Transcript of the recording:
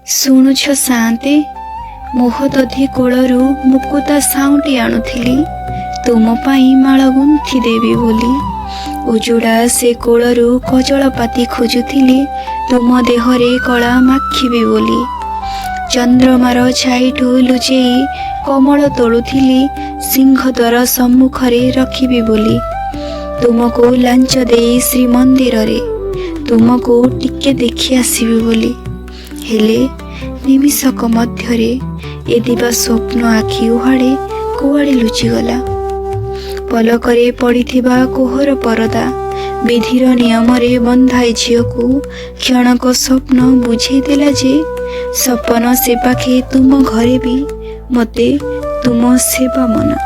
ଶୁଣୁଛ ସାଆନ୍ତେ, ମୋହଦଧି କୋଳରୁ ମୁକୁତା ସାଉଁଟି ଆଣୁଥିଲି ତୁମ ପାଇଁ ମାଳ ଗୁନ୍ଥି ଦେବି ବୋଲି। ଉଜୁଡ଼ା ସେ କୋଳରୁ କଜଳପାତି ଖୋଜୁଥିଲି ତୁମ ଦେହରେ କଳା ମାଖିବି ବୋଲି। ଚନ୍ଦ୍ରମାର ଛାଇଠୁ ଲୁଚେଇ କମଳ ତୋଳୁଥିଲି ସିଂହଦ୍ୱାର ସମ୍ମୁଖରେ ରଖିବି ବୋଲି। ତୁମକୁ ଲାଞ୍ଚ ଦେଇ ଶ୍ରୀମନ୍ଦିରରେ ତୁମକୁ ଟିକେ ଦେଖି ଆସିବି ବୋଲି। ହେଲେ ନିମିଷକ ମଧ୍ୟରେ ଏ ଦିବା ସ୍ୱପ୍ନ ଆଖି ଉହାଡ଼େ କୁଆଡ଼େ ଲୁଚିଗଲା। ପଲକରେ ପଡ଼ିଥିବା କୋହର ପରଦା ବିଧିର ନିୟମରେ ବନ୍ଧାଇ ଝିଅକୁ କ୍ଷଣକ ସ୍ୱପ୍ନ ବୁଝେଇ ଦେଲା ଯେ ସପନ ସେ ପାଖେ ତୁମ ଘରେ ବି ମୋତେ ତୁମ ସେବା ମନା।